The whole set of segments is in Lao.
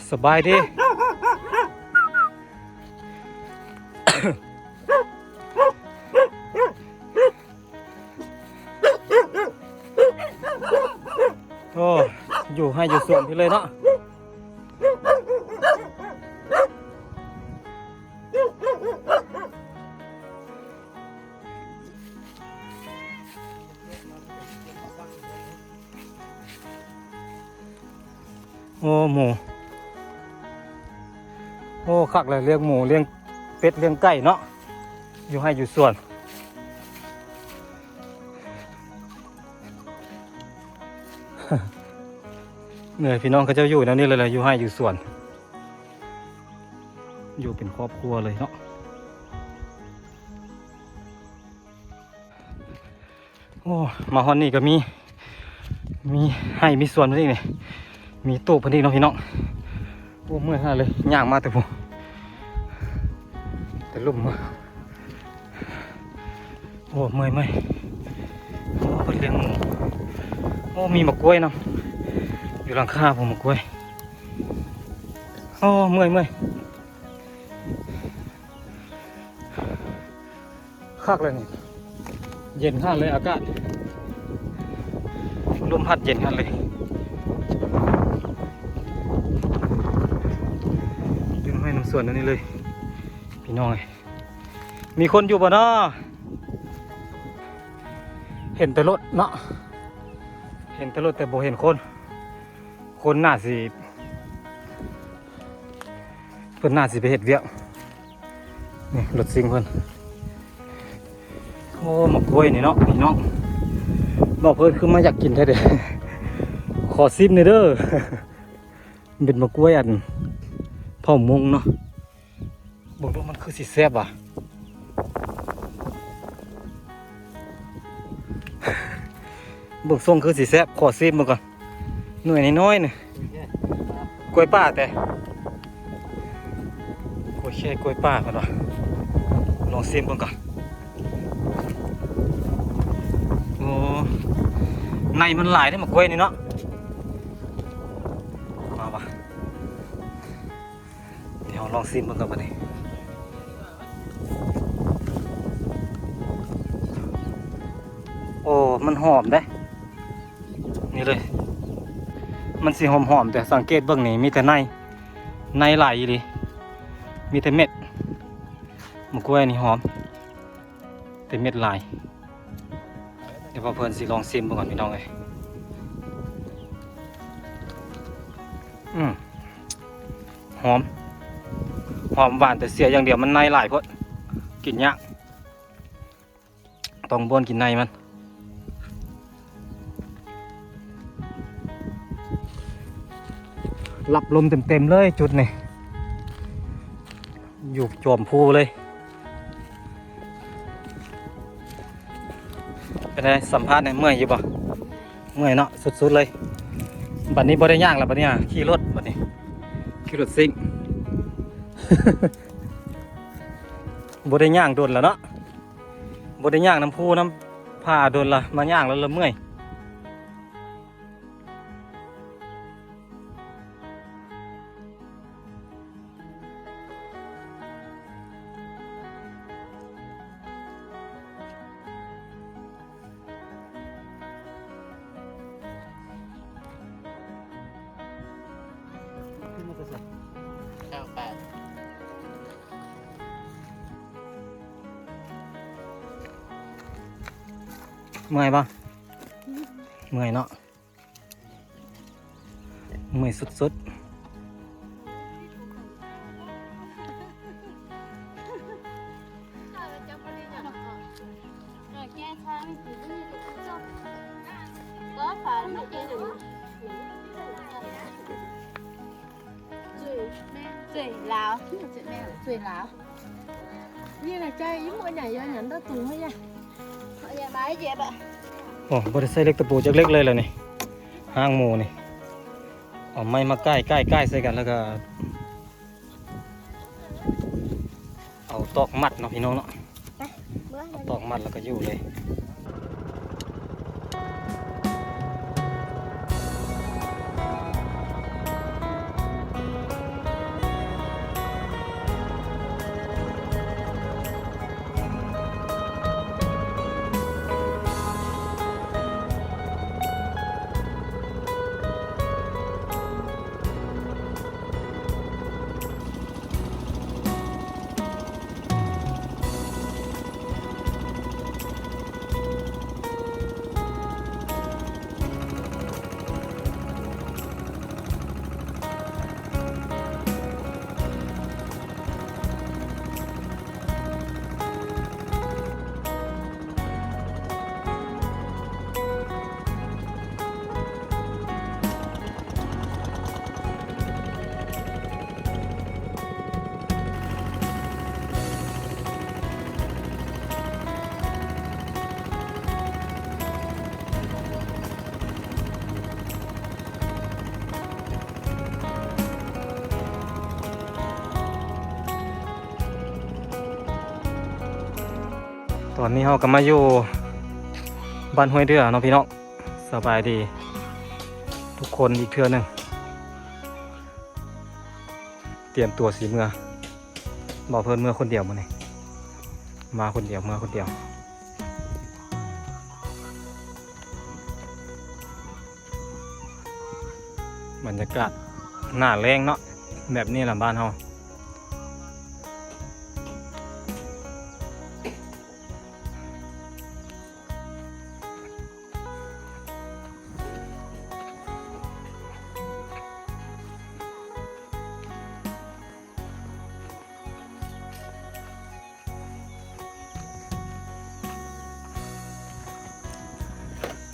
ສະບາຍດີ. ໂອ້ ຢູ່ໄຮ່ຢູ່ສວນພີ້ເລີຍເນາະ. ໂອ້ ໝູ ໂອ້ ຄັກແຫຼະ ລ້ຽງໝູ ລ້ຽງເປັດ ລ້ຽງໄກ່ເນາະ ຢູ່ໄຮ່ຢູ່ສວນ. ເໜື່ອຍ ພີ່ນ້ອງເຂົາເຈົ້າຢູ່ແນວນີ້ເລີຍແຫຼະ ຢູ່ໄຮ່ຢູ່ສວນ ຢູ່ເປັນຄອບຄົວເລີຍເນາະ. ໂອ້ ມາຮອດນີ້ກໍມີ ມີໄຮ່ມີສວນເພິ່ນອີກນີ້ ມີຕູບເພິ່ນອີກເນາະພີ່ນ້ອງ. ໂອ້ ເມື່ອຍຂະໜາດເລີຍ ຍ່າງມາແຕ່ພຸ້ນ ແຕ່ລຸ່ມມາ. ໂອ້ ເມື່ອຍໆ. ໂອ້ ເພິ່ນລ້ຽງໝູ. ໂອ້ ມີໝາກກ້ວຍນຳ ຢູ່ຫຼັງຄາພຸ້ນ ໝາກກ້ວຍ. ໂອ້ ເມື່ອຍໆ. ຄັກເລີຍນີ້ ເຢັນຂະໜາດເລີຍອາກາດ ລົມພັດເຢັນຂະໜາດເລີຍ ຢູ່ນຳໄຮ່ນຳສວນອັນນີ້ເລີຍ ພີ່ນ້ອງເອີຍ. ມີຄົນຢູ່ບໍ່ນໍ? ເຫັນແຕ່ລົດເນາະ ເຫັນແຕ່ລົດແຕ່ບໍ່ເຫັນຄົນ. ຄົນໜ້າຊິ ເພິ່ນໜ້າຊິໄປເຮັດວຽກ. ນີ້ລົດຊິງເພິ່ນ. ໂອ້ ໝາກກ້ວຍນີ້ເນາະພີ່ນ້ອງ ບໍ່ເພິ່ນຄືມາຢາກກິນແທ້ເດ. ຂໍຊິມແດ່ເດີ. ເປັນໝາກກ້ວຍອັນເຜົ່າມົ້ງເນາະ. ເບິ່ງດູ ມັນຄືຊິແຊບຫວາ? ເບິ່ງຊົງຄືຊິແຊບ ຂໍຊີມເບິ່ງກ່ອນ. ໜ່ວຍນ້ອຍໆ ນີ້ ກ້ວຍປ່າແຕ່ ກ້ວຍແຂ້ ກ້ວຍປ່າເພິ່ນວ່າ. ລອງຊີມເບິ່ງກ່ອນ. ໂອ້ ໃນມັນຫຼາຍເດ້ ໝາກກ້ວຍນີ້ເນາະ. ມາຫວາ? ດຽວເຮົາລອງຊີມເບິ່ງກ່ອນບັດນີ້. ໂອ້ ມັນຫອມເດ້ ນີ້ເລີຍ ມັນຊິຫອມໆ ແຕ່ສັງເກດເບິ່ງນີ້ ມີແຕ່ໃນ ໃນຫຼາຍອີ່ຫຼີ ມີແຕ່ເມັດ. ໝາກກ້ວຍນີ້ຫອມ ແຕ່ເມັດຫຼາຍ. ດຽວບ່າວເພິ່ນຊິລອງຊີມເບິ່ງກ່ອນພີ່ນ້ອງເອີຍ. ອືມ ຫອມ ຫອມຫວານ ແຕ່ເສຍຢ່າງດຽວ ມັນໃນຫຼາຍໂພດ ກິນຍາກ ຕ້ອງບ້ວນກິນໃນມັນ. ຮັບລົມເຕັມໆ ເລີຍຈຸດນີ້ ຢູ່ຈອມພູເລີຍ. ເປັນໃດ ສຳພາດແດ່ ເມື່ອຍຢູ່ບໍ່? ເມື່ອຍເນາະ ສຸດໆ ເລີຍ. ບັດນີ້ບໍ່ໄດ້ຍ່າງແລ້ວ ບັດນີ້ຂີ່ລົດ ບັດນີ້ຂີ່ລົດຊິງ ບໍ່ໄດ້ຍ່າງດົນແລ້ວເນາະ ບໍ່ໄດ້ຍ່າງນຳພູນຳຜາດົນລະ ມາຍ່າງແລ້ວລະເມື່ອຍ. ເມື່ອຍບໍ່? ເມື່ອຍເນາະ. ເມື່ອຍສຸດໆ. ໂອ້ ບໍ່ໄດ້ໃສ່ເຫຼັກຕະປູຈັກເຫຼັກເລີຍລະນີ້ ຮ່າງໝູນີ້. ເອົາໄມ້ມາກ່າຍໆໆ ໃສ່ກັນ ແລ້ວກະ ເອົາ ຕອກມັດເນາະພີ່ນ້ອງເນາະ ໄປ ເອົາຕອກມັດແລ້ວກໍຢູ່ເລີຍ. ຕອນນີ້ເຮົາກໍມາຢູ່ບ້ານຫ້ວຍເດືອເນາະພີ່ນ້ອງ. ສະບາຍດີທຸກຄົນອີກເທື່ອໜຶ່ງ. ຕຽມຕົວຊິເມືອ ບ່າວເພິ່ນເມືອຄົນດຽວມື້ນີ້ ມາຄົນດຽວ ເມືອຄົນດຽວ. ບັນຍາກາດໜ້າແລ້ງເນາະ ແບບນີ້ລະບ້ານເຮົາ.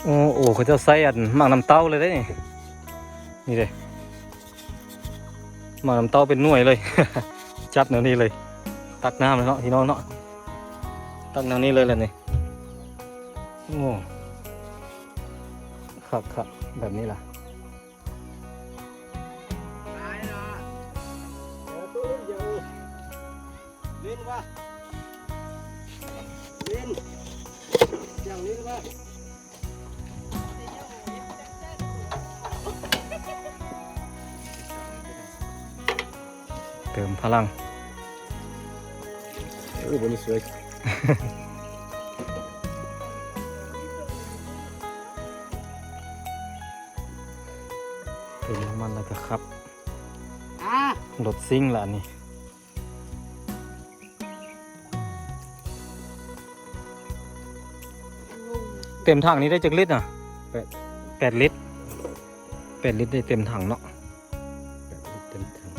ໂອ້ ໂອ້ ເຂົາເຈົ້າໃສ່ອັນໝາກນ້ຳເຕົ້າເລີຍເດ້ນີ້ ນີ້ເດ້ ໝາກນ້ຳເຕົ້າເປັນໜ່ວຍເລີຍ ຈັບແນວນີ້ເລີຍ ຕັກນ້ຳເລີຍເນາະພີ່ນ້ອງເນາະ ຕັກແນວນີ້ເລີຍລະນີ້. ໂອ້ ຄັກໆ ແບບນີ້ລະ. ເຕີມພະລັງ ເອີ ບໍ່ມີສວຍ ເຕີມນ້ຳມັນແລ້ວກໍຂັບ ອາ ລົດຊິງລະອັນນີ້. ເຕັມຖັງນີ້ໄດ້ຈັກລິດນະ? ແປດ ແປດລິດ ແປດລິດໄດ້ເຕັມຖັງເນາະ ແປດລິດເຕັມຖັງ.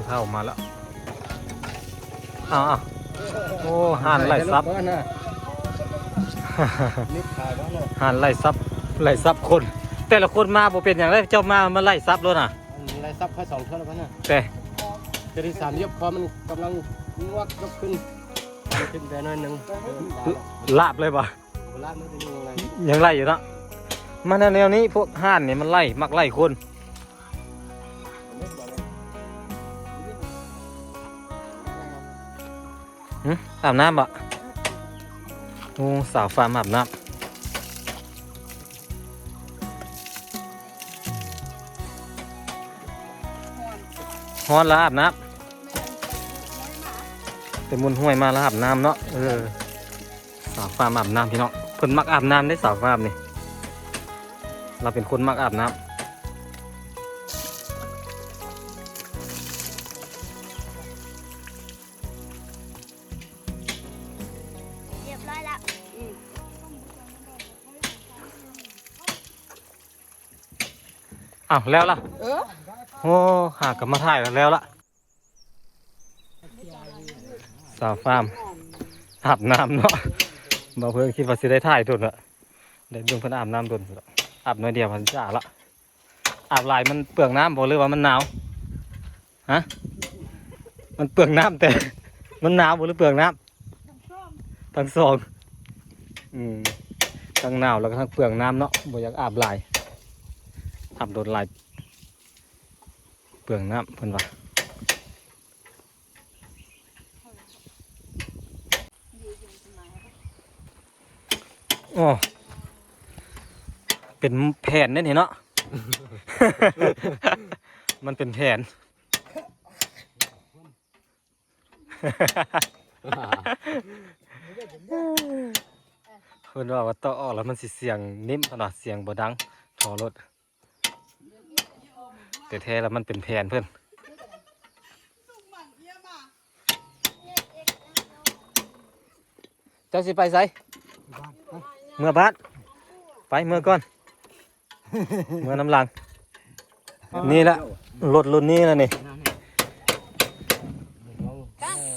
ເຖົ້າມາແລ້ວ ອ້າວ ໂອ້ ຮ້ານໄລ່ສັບ ຮ້ານໄລ່ສັບ ໄລ່ສັບຄົນ ແຕ່ລະຄົນມາບໍ່ເປັນຫຍັງເລີຍ ເຈົ້າມາ ມາໄລ່ສັບໂລດນະ ໄລ່ສັບຂ້ອຍສອງເທື່ອແລ້ວນະ ແຕ່ເທື່ອທີສາມ ຢຽບຄໍມັນກຳລັງງວກຍົກຂຶ້ນ ຂຶ້ນໄປໜ້ອຍໜຶ່ງ ລາບເລີຍບໍ່? ຍັງໄລ່ຢູ່ເນາະ ມັນແນວນີ້ ພວກຮ້ານນີ້ມັນໄລ່ ມັກໄລ່ຄົນ ຫຶ ອາບນ້ຳບໍ່? ໂອ້ ສາວຟາມອາບນ້ຳ ຮ້ອນລະອາບນ້ຳ ໄປໝຸນຫ້ວຍມາລະອາບນ້ຳເນາະ ເອີ. ສາວຟາມອາບນ້ຳພີ່ນ້ອງ ເພິ່ນມັກອາບນ້ຳເດ້ ສາວຟາມນີ້ ລາວເປັນຄົນມັກອາບນ້ຳ. ຮຽບຮ້ອຍລະ ອືມ ອ້າວ ແລ້ວລະ ເອີ ໂອ້ ຫາກະມາຖ່າຍແລ້ວລະ. ສາວຟາມອາບນ້ຳເນາະ ບໍ່ເພິ່ງຄິດວ່າຊິໄດ້ຖ່າຍດົນລະ ໄດ້ເບິ່ງເພິ່ນອາບນ້ຳດົນ ອາບໜ້ອຍດຽວມັນຈະອາບລະ ອາບຫຼາຍມັນເປືອງນ້ຳບໍ່ ຫຼືວ່າມັນໜາວ? ຮະ ມັນເປືອງນ້ຳ ແຕ່ມັນໜາວບໍ່ ຫຼືເປືອງນ້ຳ? ທັງສອງ ອືມ. ທັງໜາວແລ້ວກໍທັງເປືອງນ້ຳເນາະ ບໍ່ຢາກອາບຫຼາຍ ອາບໂດນຫຼາຍເປືອງນ້ຳເພິ່ນວ່າ. ອໍ ເປັນແຜນເດ້ນີ້ເນາະ ມັນເປັນແຜນ. ເພິ່ນວ່າ ວ່າຕໍ່ອອກແລ້ວມັນຊິສຽງນິ້ມ ເພິ່ນວ່າສຽງບໍ່ດັງທໍ່ລົດ ແຕ່ແທ້ແລ້ວມັນເປັນແຜນເພິ່ນ. ເຈົ້າຊິໄປໃສ? ເມືອບ້ານ ໄປ ເມືອກ່ອນ ເມືອນຳຫຼັງ. ນີ້ລະ ລົດລຸ້ນນີ້ລະນີ້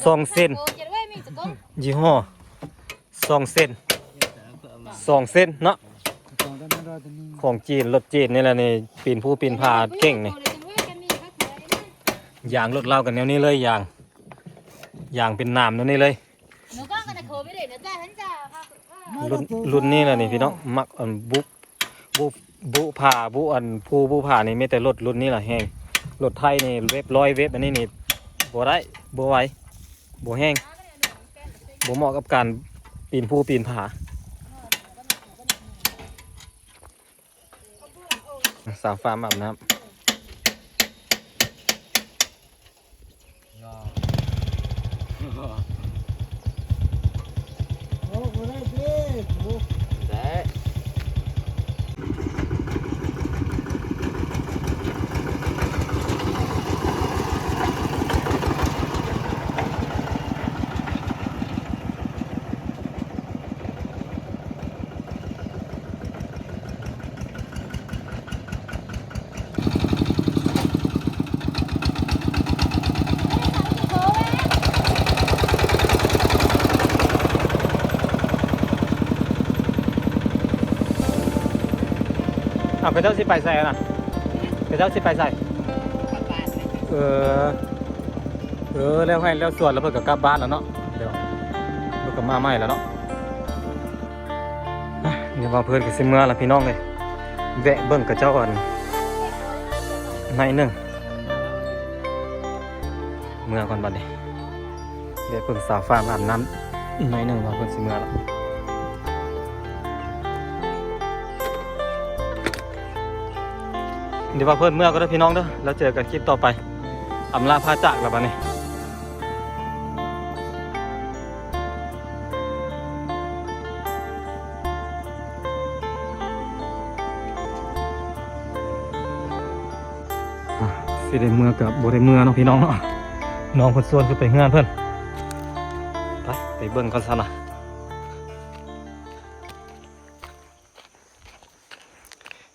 ສອງເຊັນ ຍີ່ຫໍ້ ສອງເຊັນ ສອງເຊັນເນາະ ຂອງຈີນ ລົດຈີນນີ້ລະນີ້ ປີນພູປີນຜາເກັ່ງນີ້. ຢາງລົດລາວກັນແນວນີ້ເລີຍ ຢາງ ຢາງເປັນໜາມແນວນີ້ເລີຍ. ລຸ້ນ ລຸ້ນນີ້ລະນີ້ພີ່ນ້ອງ ມັກອັນບຸ ບຸ ບຸຜາ ບຸອັນພູບຸຜານີ້ ມີແຕ່ລົດລຸ້ນນີ້ລະແຮງ. ລົດໄຖນີ້ເວັບຮ້ອຍເວັບ ອັນນີ້ນີ້ບໍ່ໄດ້ ບໍ່ໄຫວ ບໍ່ແຮງ ບໍ່ເໝາະກັບການປີນພູປີນຜາ. ສາວຟາມອາບນ້ຳ. ເອົາ ເຂົາເຈົ້າຊິໄປໃສຫັ້ນນະ? ເຂົາເຈົ້າຊິໄປໃສ? ເອີ ເອີ ແລ້ວໄຮ່ແລ້ວສວນແລ້ວເພິ່ນກໍກັບບ້ານແລ້ວເນາະ. ດຽວເພິ່ນກໍມາໃໝ່ແລ້ວເນາະ. ດຽວບ່າວເພິ່ນກໍຊິເມືອລະພີ່ນ້ອງເອີຍ ແວະເບິ່ງເຂົາເຈົ້າອັນໜ້ອຍໜຶ່ງ ເມືອກ່ອນບັດນີ້ ແວະເບິ່ງສາວຟາມອາບນ້ຳໜ້ອຍໜຶ່ງ ບ່າວເພິ່ນຊິເມືອລະ. ດຽວບ່າວເພິ່ນເມືອກ່ອນເດີພີ່ນ້ອງເດີ ແລ້ວເຈີກັນຄລິບຕໍ່ໄປ ອຳລາພາຈາກລະບັດນີ້. ອ່ະ ຊິໄດ້ເມືອກໍບໍ່ໄດ້ເມືອເນາະພີ່ນ້ອງເນາະ ນ້ອງເພິ່ນຊວນຂຶ້ນໄປເຮືອນເພິ່ນ. ໄປ ໄປເບິ່ງກ່ອນຊັ້ນນະ.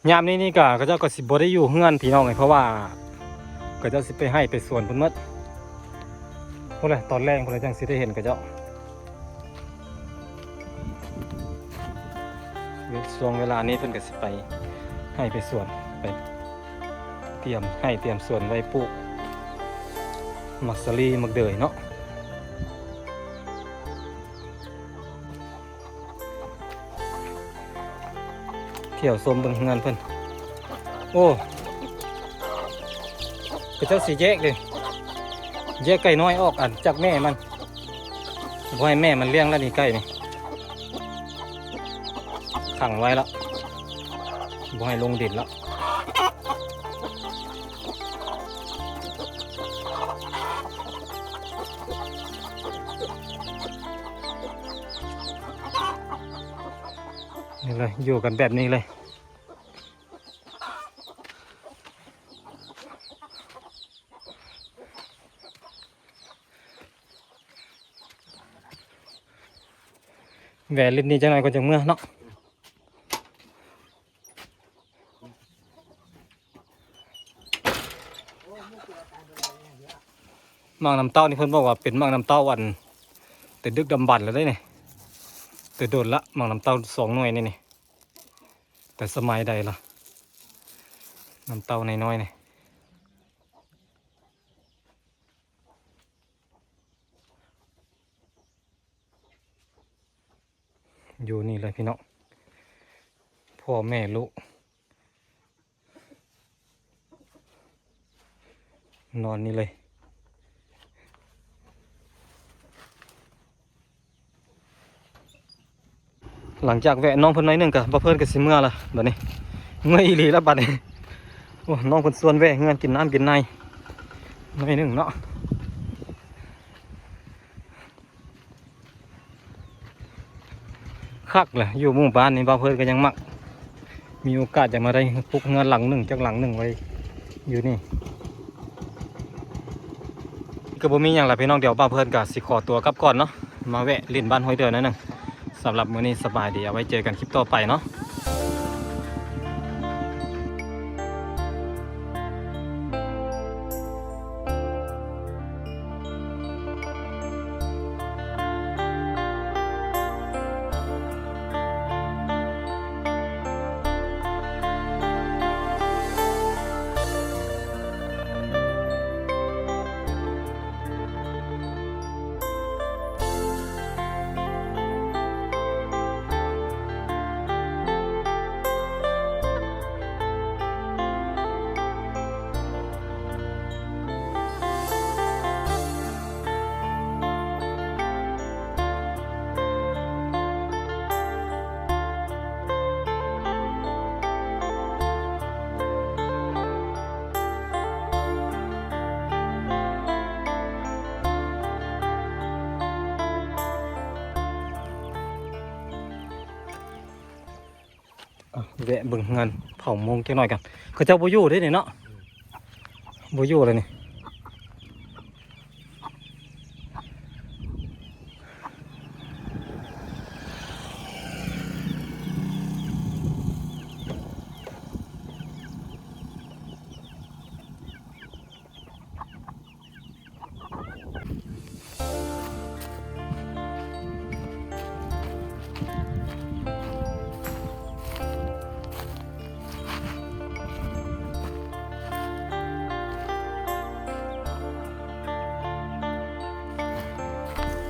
ຍາມນີ້ນີ້ກະເຂົາເຈົ້າກໍຊິບໍ່ໄດ້ຢູ່ເຮືອນພີ່ນ້ອງເອີຍ ເພາະວ່າເຂົາເຈົ້າຊິໄປໄຮ່ໄປສວນພຸ້ນໝົດ. ພຸ້ນແຫຼະ ຕອນແລງພຸ້ນແຫຼະ ຈັ່ງຊິໄດ້ເຫັນເຂົາເຈົ້າ. ຊ່ວງເວລານີ້ເພິ່ນກໍຊິໄປໄຮ່ໄປສວນ ໄປຕຽມໄຮ່ຕຽມສວນໄວ້ປູກໝາກສາລີ ໝາກເດີຍເນາະ. ທ່ຽວຊົມເບິ່ງເຮືອນເພິ່ນ. ໂອ້ ເຂົາເຈົ້າຊິແຍກເດ້ ແຍກໄກ່ນ້ອຍອອກ ອັນ ຈາກແມ່ມັນ ບໍ່ໃຫ້ແມ່ມັນລ້ຽງແລ້ວນີ້ ໄກ່ນີ້ ຂັງໄວ້ແລ້ວ ບໍ່ໃຫ້ລົງດິນແລ້ວ. ນີ້ເລີຍ ຢູ່ກັນແບບນີ້ເລີຍ. ແວ່ຫຼິ້ນນີ້ຈັກໜ່ອຍກ່ອນຈັ່ງເມືອເນາະ. ໝາກນ້ຳເຕົ້ານີ້ເພິ່ນບອກວ່າເປັນໝາກນ້ຳເຕົ້າອັນ ແຕ່ດຶກດຳບັນແລ້ວເດ້ນີ້ ແຕ່ດົນລະ ໝາກນ້ຳເຕົ້າສອງໜ່ວຍນີ້ນີ້ ແຕ່ສະໄໝໃດລະ ນ້ຳເຕົ້ານ້ອຍໆນີ້. ຢູ່ນີ້ເລີຍພີ່ນ້ອງ ພໍ່ແມ່ລູກ ນອນນີ້ເລີຍ. ຫຼັງຈາກແວະນ້ອງເພິ່ນໜ້ອຍໜຶ່ງ ກະບ່າວເພິ່ນກະຊິເມືອລະບາດນີ້. ເມື່ອຍອີ່ຫຼີລະບາດນີ້. ໂອ້ ນ້ອງເພິ່ນຊວນແວະເຮືອນກິນນ້ຳກິນໃນໜ້ອຍໜຶ່ງເນາະ. ຄັກແຫຼະ ຢູ່ໝູ່ບ້ານນີ້ ບ່າວເພິ່ນກໍຍັງມັກ ມີໂອກາດຈະມາໄດ້ປຸກເຮືອນຫຼັງໜຶ່ງຈັກຫຼັງໜຶ່ງໄວ້ຢູ່ນີ້. ກໍບໍ່ມີຫຍັງລະພີ່ນ້ອງ ດຽວບ່າວເພິ່ນກໍຊິຂໍຕົວກັບກ່ອນເນາະ ມາແວະຫຼິ້ນບ້ານຫ້ວຍເດືອໜ້ອຍໜຶ່ງ. ສຳລັບມື້ນີ້ສະບາຍດີ ເອົາໄວ້ເຈີກັນຄລິບຕໍ່ໄປເນາະ. ອ່ະ ແວະເບິ່ງເຮືອນເຜົ່າມົ້ງຈັກໜ້ອຍກັນ. ເຂົາເຈົ້າບໍ່ຢູ່ເດ້ນີ້ເນາະ ບໍ່ຢູ່ແລ້ວນີ້.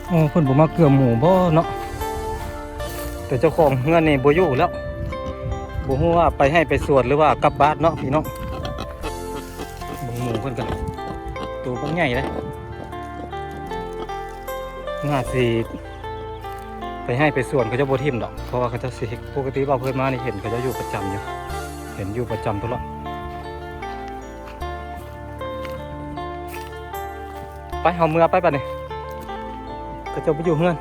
ໂອ້ ເພິ່ນບໍ່ມາເກືອໝູບໍ່ເນາະ ແຕ່ເຈົ້າຂອງເຮືອນນີ້ບໍ່ຢູ່ແລ້ວ ບໍ່ຮູ້ວ່າໄປໄຮ່ໄປສວນ ຫຼືວ່າກັບບ້ານເນາະພີ່ນ້ອງ. ເບິ່ງໝູເພິ່ນກັນ ໂຕບັກໃຫຍ່ເດ້. ໜ້າຊິໄປໄຮ່ໄປສວນເຂົາເຈົ້າບໍ່ຖິ້ມດອກ ເພາະວ່າເຂົາເຈົ້າຊິເຮັດ ປົກກະຕິບ່າວເພິ່ນມານີ້ເຫັນເຂົາເຈົ້າຢູ່ປະຈຳຢູ່ ເຫັນຢູ່ປະຈຳຕະຫຼອດ. ໄປ ເຮົາເມືອໄປບາດນີ້ ເຂົາເຈົ້າໄປຢູ່ເຮືອນ.